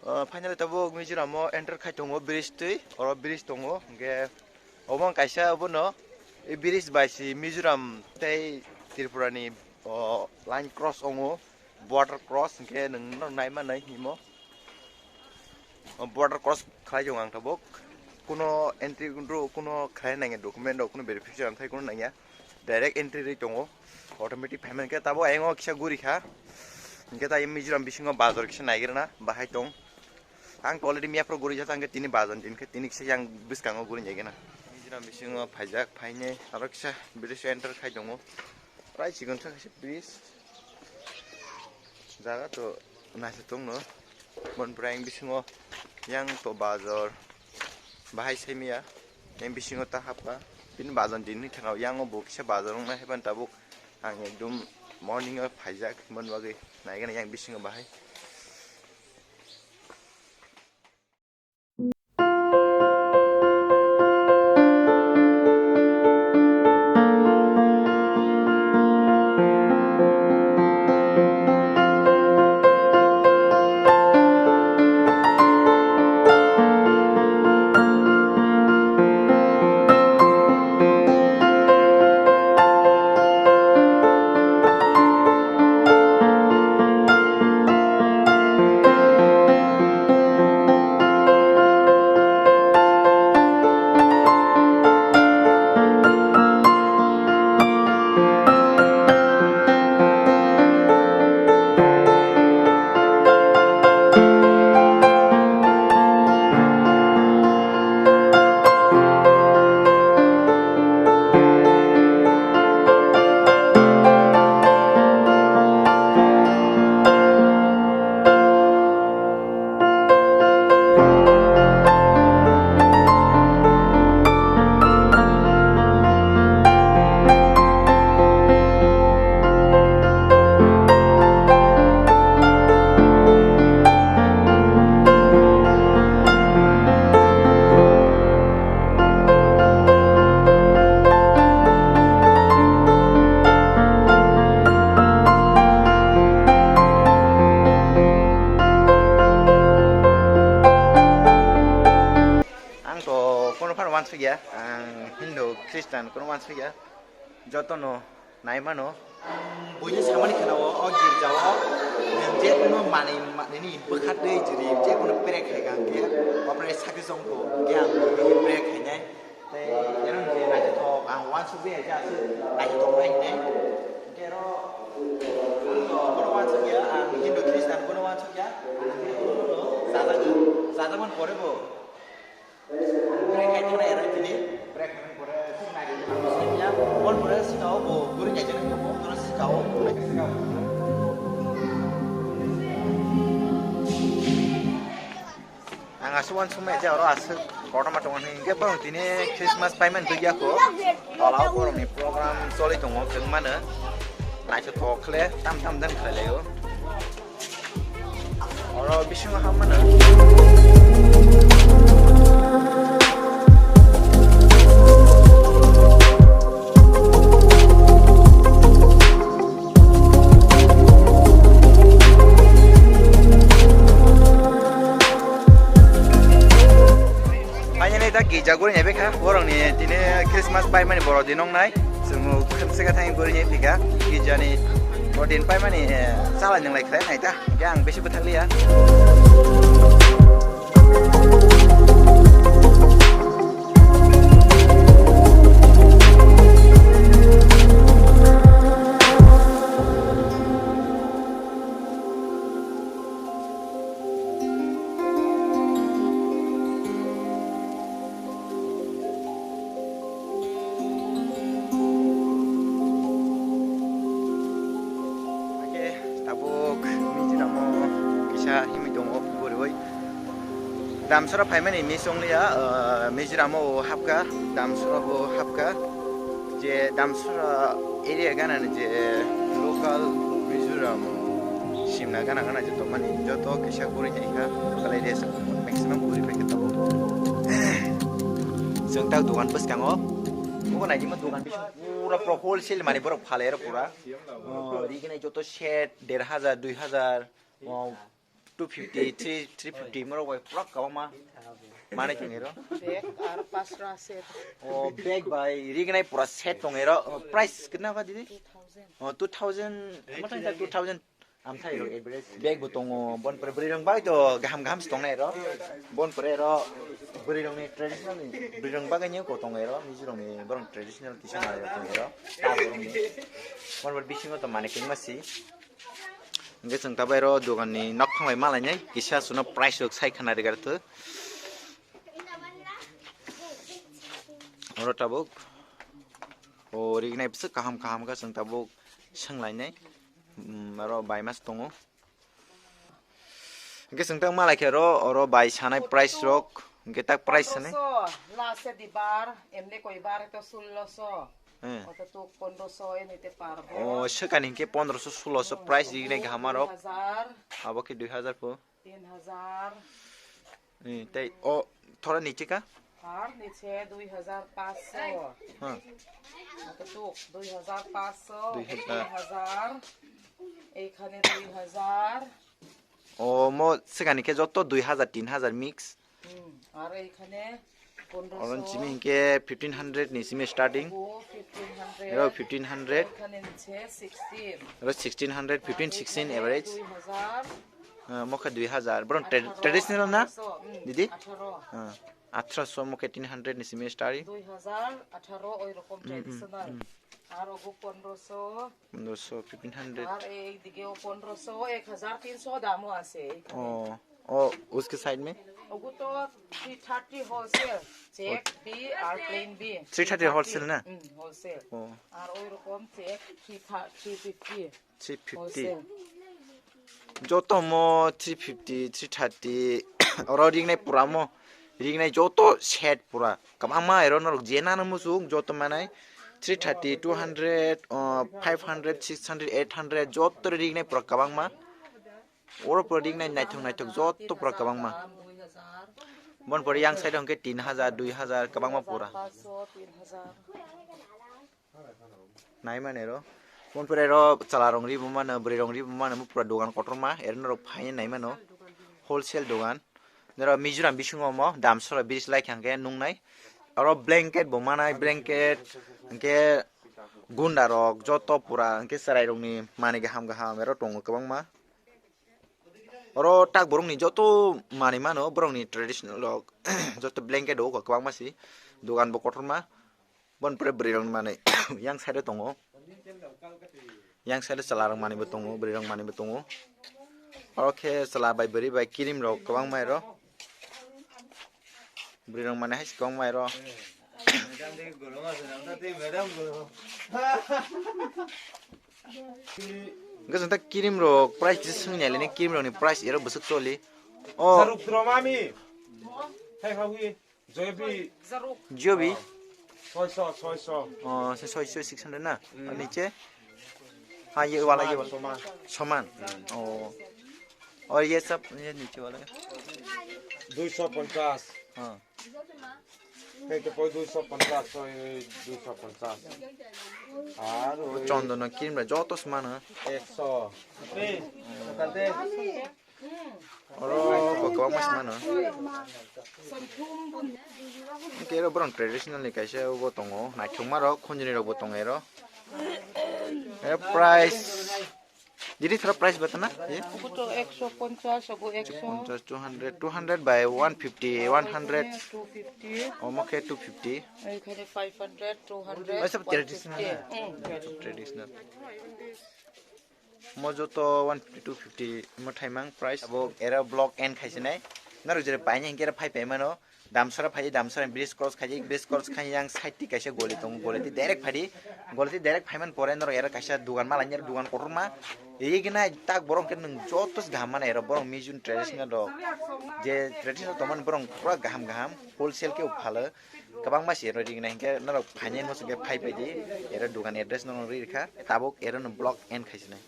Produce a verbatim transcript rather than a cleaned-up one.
Uh, finally tabuk Mizoram o enter khai tongo bridge twi, oro bridge tongo, hwnkhe obo wng kaisa obono, e bridge bai si Mizoram tei Tripura ni, o, line cross wngo, border cross, hwnkhe nwng no nai manai himo. O border cross khlai tongo ang tabuk, kuno entry, kuno khlai nangya document rok, kuno verification thai kuno nangya. Direct entry rwi tongo, automatic payment khe tabuk ayang o kisa guri kha. Hwnkhe ta Mizoram bisingo bazar kisa naigrana bahai tong. Ang to already map rok guri jak, ang khe tini bazar din khe tini kisa yang bwskango guri naigrana. Mizoram bisingo phaijak, phainai aro kisa bridge enter khai tongo. Prai chikon sa kisa bridge. Jaga to naisik tongno. Bon pura yang bisingo yang to bazar bahai saimaya. Yang bisingo ta hapka. Bini bazar din ni thangao yang o bo kisa bazar wngnai haiban tabuk. Ang ekdom morning o phaijak himon bagwi naigana yang bisingo bahai. Ang to kono phano uansukya, ang Hindu, Christian kono uansukya, jotono nai mano. Buini samani kheno o girja o nwng je kono manwi manwi ni bwkha twi jiri je kono prak khai kha hwnkhe o pore sakhe chwng kho hwnkhe ang buini prak khainai. Tei ero je naithothok ang uansukya je aswk naithothok nai hinwi. Hwnkhe ero ang to kono uansukya, ang Hindu Christian kono uansukya, ang je kono no sajagwi, sajagmani pore bo. Break khai thangna ero tini, break khaimani pore sik nai tongo, sik ya, bol pore sika o bo guri nai jani tongo, bono sika o. Ang aswk uansukmaya je oro aswk kotorma tongo hinwi hwnkhe borok tini Christmas paimani twi ya kho, tola o borokni program choli tongo, chwng mano naithothok khle tam tam den khlai laio. Oro bisingo hapmano. Finally, ta gija guri nai bekha, borokni tini Christmas paimani borok din wngnai. Chwng khemseka thangwi guri nai phika, gijani o din paimani, eh, chala nwnglai khlai nai ta. Hwnkhe ang bisi bwthak liya. Hake tabuk Mizoram o kisa himwi tongo guriwi. Damsora phaimani miss ongliya, ah, Mizoram o hapkha, Damsora bo hapkha. Je Damsora area gana ni je local Mizoram simna gana gana je tongmani joto kisa guri nai kha, local area maximum guri pai khe tongo. Chwng tak dogan bwskango, obo naidi ma dogan bising pura pura wholesale mani borok phalai aro pura. Oh, rignai joto set der hajar, dui hajar, oh, Two fifty, three, three fifty, morok bai pura kwbangma manwi tongwi ro. Bag ar pasra set. O bag bai rignai pura set tongwi ro. O, price kitna ka didi? Two thousand. O, two thousand, ama tang ta two thousand. Amthai ro average. Bag bo tongo, bon pore bwrwi rong bai to gaham gaham se tongnai ro. Bon pore ro bwrwi rong ni traditional ni bwrwi rong bagwi ni ko tongnai ro. Mizo rong ni borong traditional kisa ma ro tongnai ro. Ta borong ni. Bon pore bisingo to manwi kwbangma si. Hingke chwng tabuk aro dogan ni nok thanglai malainai kisa suno price rok sai khna rigar thu. Oro tabuk o rignai bwswk kaham kaham khe chwng tabuk swnglainai. Mm, aro bai mas tongo. Hingke chwng tang malai khe ro, oro bai sanai price rok. Hingke tak price sanai. Pondroso, last dibar, emne koi bar to sulloso. Eh. Oto tuk pondroso, eni te parbo. O, swkani hingke pondroso, sulloso price rignai gaham aro. Dui hazar. Abo khe dui hazar po. Tin hazar. Eh, tei, o, thora niche ka? Ar niche dui hazar paanch sho. Ha. Oto tuk, dui hazar paanch sho, dui hazar. Tin hazar. Eikhane dui hazar. O, mo, swkani khe joto dui hazar, tin hazar mix. Hmm, ar eikhane pondroso. Oron simi hinkhe fifteen hundred ni simi starting. Obo fifteen hundred. Ero fifteen hundred. Eikhane niche sixteen. Ero sixteen hundred, fifteen, sixteen average. Dui hazar. Ah, mokhe dui hazar. Bro, tra-, atharo, traditional na? Atharo so, hmm, didi? Atharo. Ah, atharo so mokhe tin hundred ni simi starting. Dui hazar atharo oi rokom, hmm, hmm, traditional. Hmm. Ar obo pondroso. Pondroso, fifteen hundred. Ar ei dige o pondroso, ek hazar tin sho dam o ase ei khane. Oh, oh, uske side mein? Ogu to three thirty wholesale, check B ar plain B. Three thirty wholesale na? Hmm, wholesale. Oh. Ar oi rokom check three thirty, three fifty. Three fifty. Wholesale. Joto mo three fifty, three thirty, oro ringnai pura mo, ringnai joto set pura. Kwbangma ero norok je nana muchung joto manai three thirty, two hundred, uh, five hundred, six hundred, eight hundred joto ringnai pura kwbangma. Oro pura ringnai naithok naithok joto pura kwbangma. Bon pore yang side hwnkhe tin hazar, dui hazar kwbangma pura. Nai mani ro. Mon pore ro chwla rong ri bo mano, bwrwi rong ri bo mano, pura dogan kotorma, ero norok phai nai mano. Wholesale dogan. Nero Mizoram bisingo omo, dam sora bridge lai kha hwnkhe nungnai. Aro blanket bo manai, blanket, hwnkhe gunda rok, joto pura, hwnkhe chwrai rokni manwi gaham gaham, ero tongo kwbangma. Oro tak borokni joto manwi mano, borokni traditional rok, joto blanket rok kwbangma si, dogan bo kotorma. Bon pore bwrwi rok ni manwi yang side o tongo. Yang side o chwla rok manwi bo tongo, bwrwi rok manwi bo tongo. Oro khe chwla bai bwrwi bai kirim rok kwbangma ero. Bwrwi rok manwi hai se kwbangma ero. Hwnkhe chwng ta kirim rok price kisa swngya lini, kirim rok ni price ero bwswk choli. O. Zaruk dromami. Hai hawi. Jobi. Jobi? Soiso, soiso. Oh, se soiso, six hundred na? Hmm. Ar niche? Ha, ye wala, ye wala. Soman. Soman? Hmm. Oh. Aur ye sab, ye niche wala? Duiso ponchas. Ha. Hey, to koi duiso ponchas, koi duiso ponchas. Ar oi chondon no kirim ba joto soman, ha? Ekso. Hey, total de. Oro bo kwbangma se mano. Hwnkhe oro borok traditional ni kaisa bo tongo, naithokma rok, khunjini rok bo tongo ero. Ero price, didi thoro price bata na? Ye? Obo to ekso ponchas, obo ekso. Ponchas, two hundred, two hundred by one fifty, one hundred. Two fifty. Omo khe two fifty. Ekhane five hundred, two hundred, oisa traditional na? One fifty. Mm. Traditional. Mo joto one fifty, two fifty mo thaimang price. Abo era block end khaisinai. Narok jere paini hinkhe era phai paimano. Damsara phai, Damsara bridge cross khai, bridge cross khai yang side ti kaisa goli tongo, goli ti direct phai di. Goli ti direct phaiman pore norok era kaisa dugan malai, era dugan kotorma. Egi nai tak borok khe nwng joto se gaham mano era borok Mizo traditional rok. Je traditional tongmani borok pura gaham gaham wholesale khe phalo. Kwbangma se rw ringnai hinkhe norok phainai mo chwngkhe phai phaidi, ero dugan address norok ri rikha, tabuk ero no block end khaisinai.